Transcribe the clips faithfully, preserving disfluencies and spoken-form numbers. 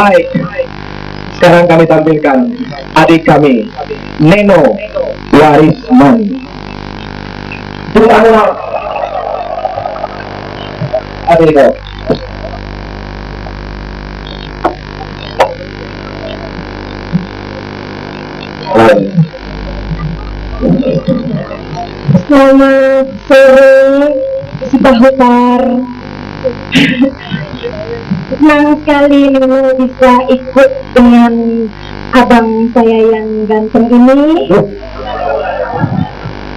Baik, sekarang kami tampilkan adik kami, Neno Warisman. Tepuk tangan. Adik kau. Selamat sore, Sipahutar. Senang sekali Neno bisa ikut dengan abang saya yang ganteng ini.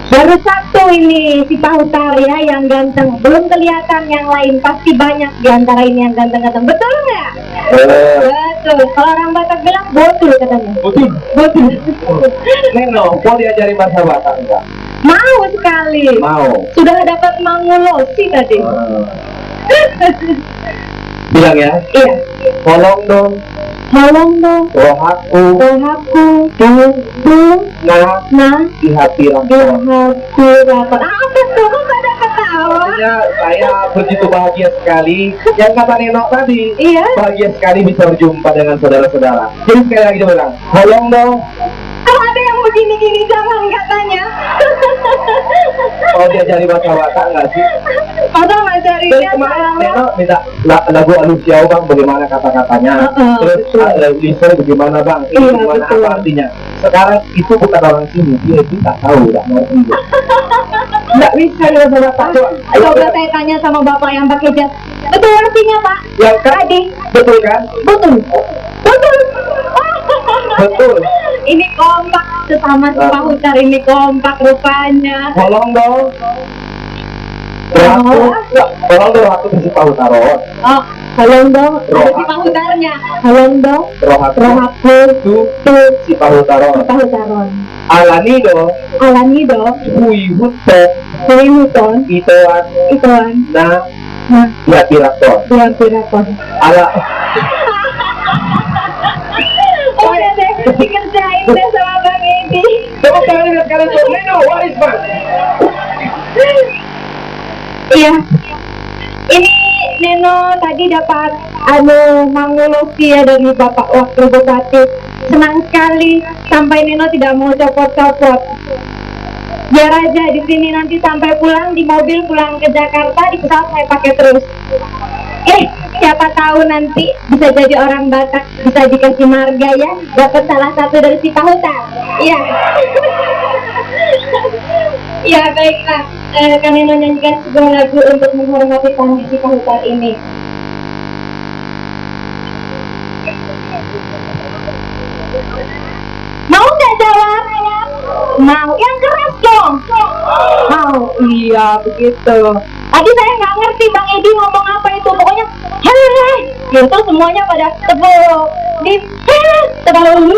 Baru satu ini Sipahutar ya yang ganteng, belum kelihatan yang lain, pasti banyak di antara ini yang ganteng-ganteng. Betul nggak? Betul. Betul. Kalau orang Batak bilang botul katanya. Botul. Botul. Neno, mau diajari bahasa Batak enggak? Mau sekali. Mau. Sudah dapat mangulosi tadi. Hmm. Bilang ya. Iya. Holong do. Holong do. Rohaku. Rohaku. Tu. Tu. Na. Na. Di hatirakon. Di hatirakon. Apa tuh? Kok pada ketawa? Artinya saya begitu bahagia sekali. Yang kata Neno tadi. Iya. Bahagia sekali bisa berjumpa dengan saudara-saudara. Jadi sekali lagi coba bilang, holong do. Kalau ada yang begini-gini, jangan katanya. Mau diajari bahasa Batak nggak sih? Masa ngajarinnya salah? Neno minta la-, lagu Alusia, Bang, bagaimana kata-katanya? Heeh, betul. Terus, ah, eh, Lisa bagaimana, Bang? Iya, betul. Ini gimana, apa artinya? Sekarang itu bukan orang sini, dia, dia tak tahu, tak ngerti dia. Nggak bisa dia bahasa Batak. Coba. Ayo, coba saya tanya sama bapak yang pakai jas. Betul artinya, Pak? Ya, kan? Tadi. Betul, kan? Betul. Betul. Betul. Ini kompak sesama Sipahutar, ini kompak rupanya. Holong do. Rohaku. Oh. Enggak, holong do rohaku tu Sipahutar on. Oh, holong do. Roha. Sipahutarnya. Holong do. Rohaku. Rohaku. Tu. Tu. Sipahutar on. Sipahutar on. Alani do. Alani do. Huihuthon. Huihuthon. Itoan. Itoan. Na. Na. Di hatirakon. Di hatirakon. Ala. Udah deh, dikerjain deh sama Bang Edi. Tepuk tangan yang sekali untuk Neno Warisman. Iya. Ini Neno tadi dapat, anu, mangulosi ya dari Bapak Wakil Bupati. Senang sekali sampai Neno tidak mau copot-copot. Biar aja di sini, nanti sampai pulang di mobil, pulang ke Jakarta, di pesawat saya pakai terus. Eh, siapa tahu nanti bisa jadi orang Batak, bisa dikasih marga ya, dapat salah satu dari Sipahutar. Iya. Ya, baiklah. Eh, kami menyanyikan sebuah lagu untuk menghormati tamu Sipahutar ini. Mau nggak jawab? Mau. Yang keras dong. Mau. Iya, begitu. Tadi saya nggak ngerti Bang Edi ngomong apa itu. Pokoknya, "Hei, hei, hei." Gitu, semuanya pada tepuk. Di, hei, tepuk.